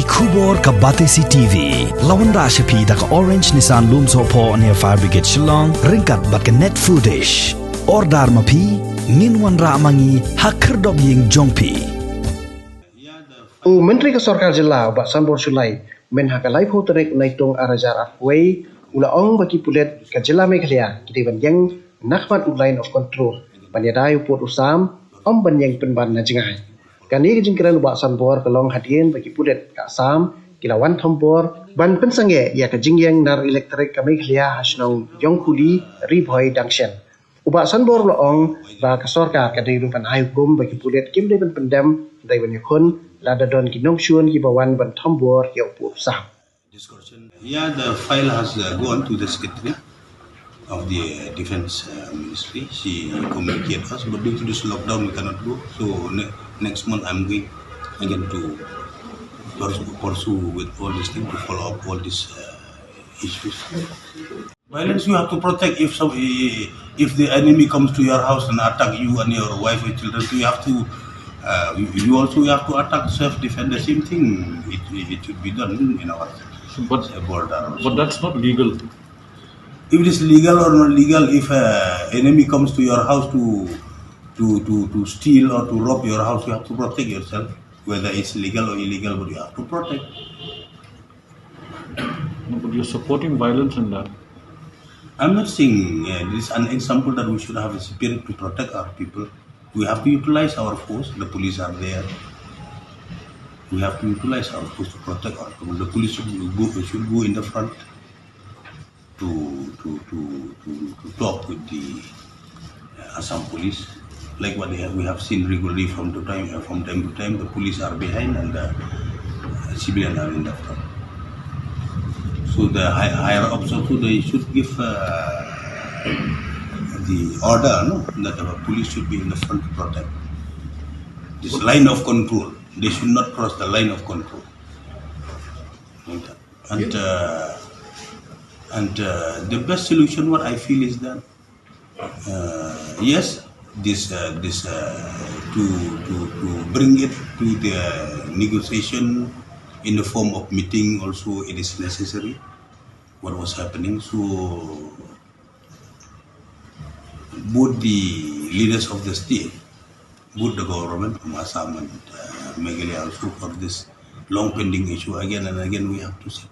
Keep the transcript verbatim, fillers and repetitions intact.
Khubor ka Batesi T V la wanrah sha phi da ka Orange Nissan Lumsohphoh near Fire Brigade Shillong, ryngkat bad ka Net Foodish. Order ma phi, ngin wanrah ma ngi ha khyrdop ïing jong phi. U Myntri ka Sorkar Jylla, Bah Sanbor Shullai, mynha ka laiphew tarik Naitung arhajar arphew wei, u la ong ba ki pulit ka Jylla Meghalaya ki dei ban ïeng na khmat u Line of Control ban ïada ïa u pud u sam, ym ban ïeng pynban na jngai. Kane ka jingkren u Bah Sanbor ka long hadien ba ki pulit ka Assam ki la wan thombor ban pynsangeh ïa ka jingïeng nar elektrik ka Meghalaya ha shnong Ïongkhuli, Ri Bhoi, Dangshin. U Bah Sanbor u la ong ba ka sorkar ka dei ruh ban ai hukum ba ki pulit kim dei ban pyndem, dei ban ïakhun lada don ki nongshun kiba wan ban thombor ïa u pud u sam. Yeah, the file has uh, gone to the secretary of the uh, defense uh, ministry. She communicated us, but due to this lockdown, we cannot go. So ne- next month, I'm going again to pursue, pursue with all these things to follow up all these uh, issues. Violence you have to protect. If some, if the enemy comes to your house and attack you and your wife and children, so you have to. Uh, you, you also have to attack self-defense. The same thing. It, it, it should be done in our But border. but that's not legal. If it is legal or not legal, if an enemy comes to your house to to to to steal or to rob your house, you have to protect yourself. Whether it's legal or illegal, but you have to protect. No, but you're supporting violence in that. I'm not saying uh, this is an example that we should have a spirit to protect our people. We have to utilize our force. The police are there. We have to utilize our force to protect our people. The police should go, should go in the front to to to to, to talk with the uh, Assam police. Like what they have, we have seen regularly from to time uh, from time to time, the police are behind and the uh, civilian are in the front. So the high, higher ups also they should give uh, the order, no, that the police should be in the front to protect this line of control. They should not cross the line of control. And uh, and uh, the best solution, what I feel is that uh, yes, this uh, this uh, to to to bring it to the negotiation in the form of meeting. Also, it is necessary. What was happening, so both the leaders of the state, both the government from Assam and uh, Meghalaya also for this long pending issue. Again and again, we have to sit